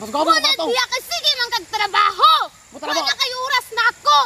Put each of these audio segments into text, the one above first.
Mas gwapo Wala ka to. diya kay sige man kag trabaho. Mutrabaho. Wala kay oras na ako.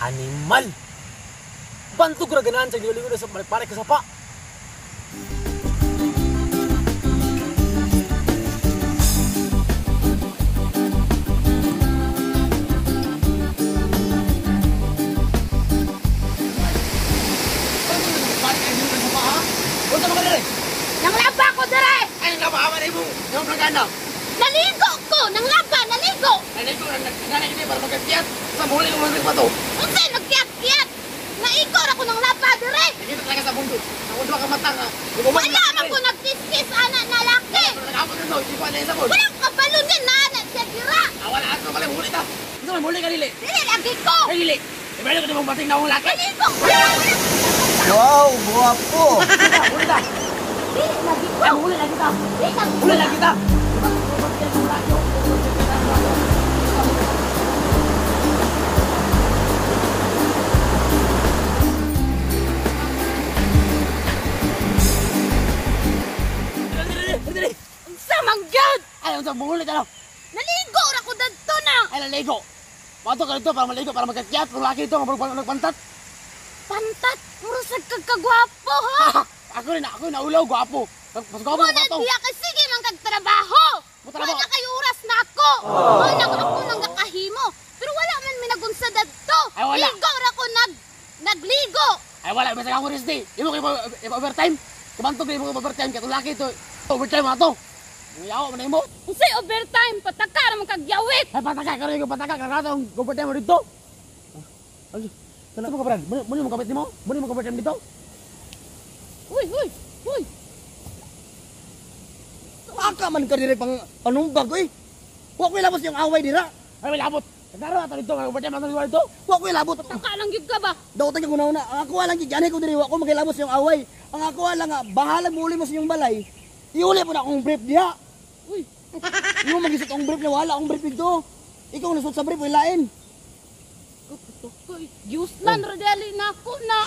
Animal! Bantog ra ganahan sa ligo-ligo sa pare ka sapa. Nanglaba ko dire. Ay, nabaaman na imong yung plagana. Naligo ko, nanglaba, naligo. Naligo na nagkakita para magkakiyat. Sa muli ko mga pa to. Unsay nagkiyat-kiyat? Naikor ako ng laba dire. Nakita talaga sa mundo. Sa mundo ka mata nga. Wala man ko nagkiskis ana na laki. Nagkapon nito, hindi ko alam sa mundo. Wala ko kabalo niya na ana siya dira. Wala ako pala huli ta. Gusto mo huli ka dili. Dili lagi ko. Ay dili. Ibalo ko nimong bating na akong laki. Naligo ko. Wow, guwapo. Huli ta. Dili lagi ko. Ay, huli lagi ta. Dili lagi ko. Huli lagi ta. Dili, dili. Unsa man gyud? Ay, unsa huli ta. Naligo ra ko dadto na. Ay, naligo. Bato ka dito para maligo, para magkakyat. Kung laki ito, magpantat. Pantat, mura sa kagkagwapo ha. Ako rin, ako naulaw, gwapo. Mas gwapo Wala ka to. diya kay sige man kag trabaho. Mutrabaho. Wala kay oras na ako. Wala ako nang gakahimo. Pero wala man minagunsa dadto. Ay, wala. Ligo ra ko nagligo. Ay, wala, bisag ako rest day. Imo kayo overtime. Kumantog na imo overtime. Kaya laki ito, overtime ato. Yawa man imo. Unsay overtime pataka ra man kag yawit. Ay, pataka, karoon yung pataka. Karata ang overtime mo dito. Ay, ano mo ka, Brad? Muna mo kapit mo? Muna mo overtime dito? Uy, uy, uy. Aka man ka dire pang panumbag oy. Wa ko'y labot yung away dira. Ay, may labot. Nagdaro ato dito, overtime ato dito. Wa ko'y labot. Pataka lang gyud ka ba? Dautan ka una-una. Ang ako lang gigyanay ko diri wa ko makilabot sa yung away. Ang ako lang nga bahala mo uli mo sa inyong balay. Iuli mo na akong brief diha. Uy, Imo magisot akong brief na wala akong brief dito. Ikaw nasot sa brief wala lain. Useless ra dali na ako na.